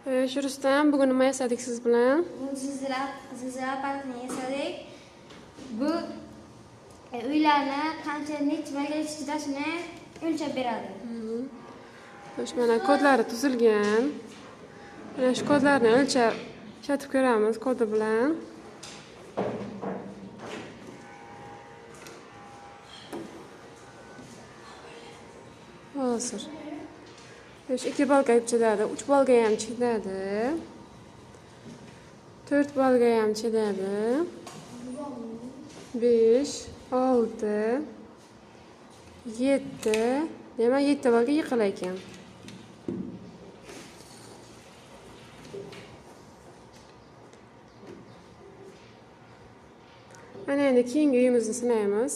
Shu Rustam, bugun nima yasadik siz bilan? Bu zilzila apparatini yasadik. Bu uylarni qancha necha ballga chidashini o'lchab beradi. Xo'sh, mana kodlari tuzilgan. Mana shu kodlarni o'lchab ishlatib ko'ramiz kodi bilan. Hozir. Xo'sh, 2 balga chidadi, 3 balga ham chidadi. 4 balga ham chidadi. 5, 6, 7. Demak, 7 balga yiqilar ekan. Mana endi keyingi uyimizni sinaymiz.